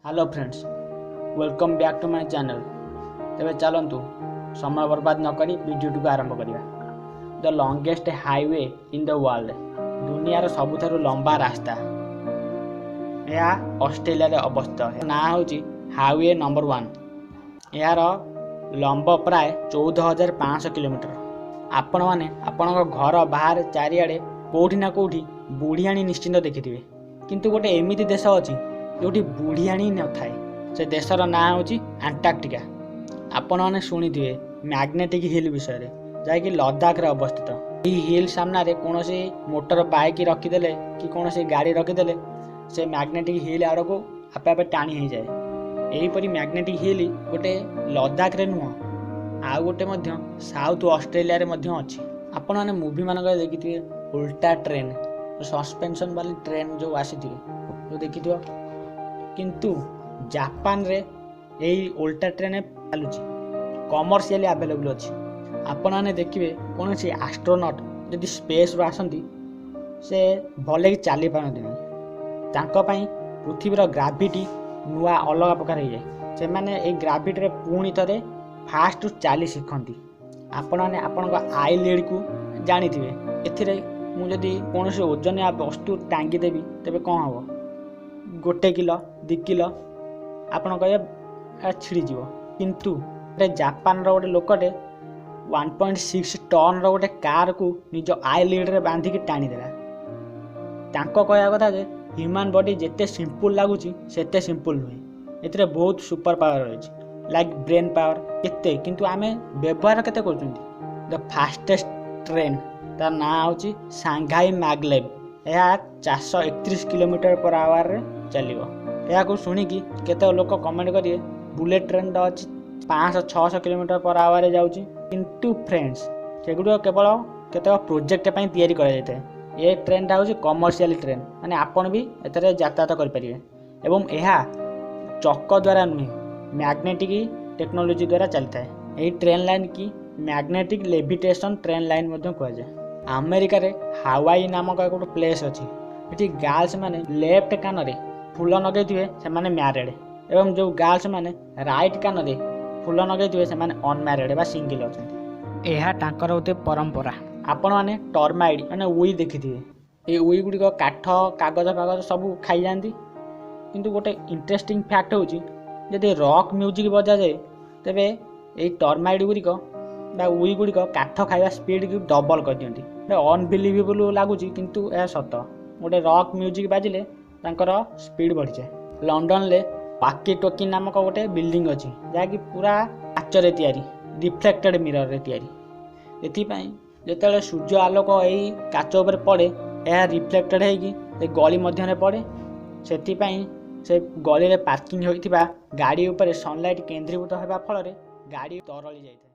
Hello friends, welcome back to my channel. ତେବେ ଚାଲନ୍ତୁ, ସମୟ ବର୍ବାଦ ନକରି ଭିଡ଼ିଓଟିକୁ ଆରମ୍ଭ କରିବା। The longest highway in the world, ଦୁନିଆର ସବୁଠାରୁ ଲମ୍ବା ରାସ୍ତା, ଏହା ଅଷ୍ଟ୍ରେଲିଆରେ ଅବସ୍ଥିତ। ନାଁ ହେଉଛି ହାଇୱେ ନମ୍ବର 1। ଏହାର ଲମ୍ବ ପ୍ରାୟ 14,500 କିଲୋମିଟର। ଆପଣମାନେ ଆପଣଙ୍କ ଘର ବାହାରେ ଚାରିଆଡ଼େ କେଉଁଠି ନା କେଉଁଠି ବୁଢ଼ିଆଣୀ ନିଶ୍ଚିନ୍ତ ଦେଖିଥିବେ, କିନ୍ତୁ ଗୋଟେ ଏମିତି ଦେଶ ଅଛି ଯେଉଁଠି ବୁଢ଼ିଆଣୀ ନଥାଏ। ସେ ଦେଶର ନାଁ ହେଉଛି ଆଣ୍ଟାର୍କଟିକା। ଆପଣମାନେ ଶୁଣିଥିବେ ମ୍ୟାଗ୍ନେଟିକ୍ ହିଲ୍ ବିଷୟରେ, ଯାହାକି ଲଦାଖରେ ଅବସ୍ଥିତ। ଏହି ହିଲ୍ ସାମ୍ନାରେ କୌଣସି ମୋଟର ବାଇକ୍ ରଖିଦେଲେ କି କୌଣସି ଗାଡ଼ି ରଖିଦେଲେ, ସେ ମ୍ୟାଗ୍ନେଟିକ୍ ହିଲ୍ ଆଡ଼କୁ ଆପେ ଆପେ ଟାଣି ହେଇଯାଏ। ଏହିପରି ମ୍ୟାଗ୍ନେଟିକ୍ ହିଲ୍ ଗୋଟେ ଲଦାଖରେ ନୁହଁ, ଆଉ ଗୋଟେ ମଧ୍ୟ ସାଉଥ୍ ଅଷ୍ଟ୍ରେଲିଆରେ ମଧ୍ୟ ଅଛି। ଆପଣମାନେ ମୁଭି ମାନଙ୍କରେ ଦେଖିଥିବେ ଉଲ୍ଟା ଟ୍ରେନ୍, ସସ୍ପେନ୍ସନ୍ ବାଲି ଟ୍ରେନ୍ ଯେଉଁ ଆସିଥିବେ, ଯେଉଁ ଦେଖିଥିବ। କିନ୍ତୁ ଜାପାନରେ ଏଇ ଓଲ୍ଟା ଟ୍ରେନ୍ ଚାଲୁଛି, କମର୍ସିଆଲି ଆଭେଲେବୁଲ୍ ଅଛି। ଆପଣମାନେ ଦେଖିବେ, କୌଣସି ଆଷ୍ଟ୍ରୋନଟ୍ ଯଦି ସ୍ପେସ୍ରୁ ଆସନ୍ତି, ସେ ଭଲକି ଚାଲିପାରନ୍ତି ନାହିଁ। ତାଙ୍କ ପାଇଁ ପୃଥିବୀର ଗ୍ରାଭିଟି ନୂଆ ଅଲଗା ପ୍ରକାର ହେଇଯାଏ। ସେମାନେ ଏଇ ଗ୍ରାଭିଟିରେ ପୁଣି ଥରେ ଫାଷ୍ଟରୁ ଚାଲି ଶିଖନ୍ତି। ଆପଣମାନେ ଆପଣଙ୍କ I ଲିଡ଼୍କୁ ଜାଣିଥିବେ। ଏଥିରେ ମୁଁ ଯଦି କୌଣସି ଓଜନିଆ ବସ୍ତୁ ଟାଙ୍ଗିଦେବି, ତେବେ କ'ଣ ହେବ? 1 କିଲୋ, 2 କିଲୋ, ଆପଣ କହିବେ ଛିଡ଼ିଯିବ। କିନ୍ତୁ ଗୋଟେ ଜାପାନର ଗୋଟେ ଲୋକଟେ 1.6 ଟନ୍ର ଗୋଟେ କାର୍କୁ ନିଜ I ଲିଡ଼୍ରେ ବାନ୍ଧିକି ଟାଣିଦେଲା। ତାଙ୍କ କହିବା କଥା ଯେ ହ୍ୟୁମାନ୍ ବଡି ଯେତେ ସିମ୍ପଲ୍ ଲାଗୁଛି, ସେତେ ସିମ୍ପଲ୍ ନୁହେଁ। ଏଥିରେ ବହୁତ ସୁପର ପାୱାର ରହିଛି, ଲାଇକ୍ ବ୍ରେନ୍ ପାୱାର କେତେ, କିନ୍ତୁ ଆମେ ବ୍ୟବହାର କେତେ କରୁଛନ୍ତି? ଦ ଫାଷ୍ଟେଷ୍ଟ ଟ୍ରେନ୍, ତା ନାଁ ହେଉଛି ସାଙ୍ଘାଇ ମ୍ୟାଗଲେଭ୍। ଏହା 431 କିଲୋମିଟର ପର ଆୱାରରେ ଚାଲିବ। ଏହାକୁ ଶୁଣିକି କେତେକ ଲୋକ କମେଣ୍ଟ କରିବେ, ବୁଲେଟ୍ ଟ୍ରେନ୍ଟା ଅଛି, 500 600 କିଲୋମିଟର ପର ଆୱାରରେ ଯାଉଛି। କିନ୍ତୁ ଫ୍ରେଣ୍ଡସ୍, ସେଗୁଡ଼ିକ କେବଳ କେତେକ ପ୍ରୋଜେକ୍ଟ ପାଇଁ ତିଆରି କରାଯାଇଥାଏ। ଏ ଟ୍ରେନ୍ଟା ହେଉଛି କମର୍ସିଆଲି ଟ୍ରେନ୍, ମାନେ ଆପଣ ବି ଏଥିରେ ଯାତାୟାତ କରିପାରିବେ ଏବଂ ଏହା ଚକ ଦ୍ୱାରା ନୁହେଁ, ମ୍ୟାଗ୍ନେଟିକ୍ ଟେକ୍ନୋଲୋଜି ଦ୍ୱାରା ଚାଲିଥାଏ। ଏହି ଟ୍ରେନ୍ ଲାଇନ୍ କି ମ୍ୟାଗ୍ନେଟିକ୍ ଲେଭିଟେସନ୍ ଟ୍ରେନ୍ ଲାଇନ୍ ମଧ୍ୟ କୁହାଯାଏ। ଆମେରିକାରେ ହାୱାଇ ନାମକ ଏକ ଗୋଟେ ପ୍ଲେସ୍ ଅଛି। ଏଠି ଗାର୍ଲସ ମାନେ ଲେଫ୍ଟ କାନରେ ଫୁଲ ଲଗେଇଥିବେ, ସେମାନେ ମ୍ୟାରେଡ଼୍ ଏବଂ ଯେଉଁ ଗାର୍ଲସ ମାନେ ରାଇଟ୍ କାନରେ ଫୁଲ ଲଗେଇଥିବେ, ସେମାନେ ଅନମ୍ୟାରେଡ଼୍ ବା ସିଙ୍ଗିଲ୍ ଅଛନ୍ତି। ଏହା ତାଙ୍କର ଗୋଟେ ପରମ୍ପରା। ଆପଣମାନେ ଟର୍ମାଇଟ୍ ମାନେ ଉଇ ଦେଖିଥିବେ। ଏଇ ଉଇ ଗୁଡ଼ିକ କାଠ, କାଗଜ ଫାଗଜ ସବୁ ଖାଇଯାଆନ୍ତି। କିନ୍ତୁ ଗୋଟେ ଇଣ୍ଟରେଷ୍ଟିଂ ଫ୍ୟାକ୍ଟ ହେଉଛି, ଯଦି ରକ୍ ମ୍ୟୁଜିକ୍ ବଜାଯାଏ, ତେବେ ଏଇ ଟର୍ମାଇଟ୍ ଗୁଡ଼ିକ ବା ଉଇ ଗୁଡ଼ିକ କାଠ ଖାଇବା ସ୍ପିଡ଼କୁ ଡବଲ୍ କରିଦିଅନ୍ତି। ଅନବିଲିଭେବୁଲ୍ ଲାଗୁଛି, କିନ୍ତୁ ଏହା ସତ। ଗୋଟେ ରକ୍ ମ୍ୟୁଜିକ୍ ବାଜିଲେ ତାଙ୍କର ସ୍ପିଡ଼ ବଢ଼ିଯାଏ। ଲଣ୍ଡନରେ ୱାକି ଟୋକି ନାମକ ଗୋଟେ ବିଲ୍ଡିଂ ଅଛି, ଯାହାକି ପୁରା କାଚରେ ତିଆରି, ରିଫ୍ଲେକ୍ଟେଡ଼ ମିରରରେ ତିଆରି। ଏଥିପାଇଁ ଯେତେବେଳେ ସୂର୍ଯ୍ୟ ଆଲୋକ ଏଇ କାଚ ଉପରେ ପଡ଼େ, ଏହା ରିଫ୍ଲେକ୍ଟେଡ଼ ହେଇକି ସେ ଗଳି ମଧ୍ୟରେ ପଡ଼େ। ସେଥିପାଇଁ ସେ ଗଳିରେ ପାର୍କିଂ ହୋଇଥିବା ଗାଡ଼ି ଉପରେ ସନଲାଇଟ୍ କେନ୍ଦ୍ରୀଭୂତ ହେବା ଫଳରେ ଗାଡ଼ି ତରଳି ଯାଇଥାଏ।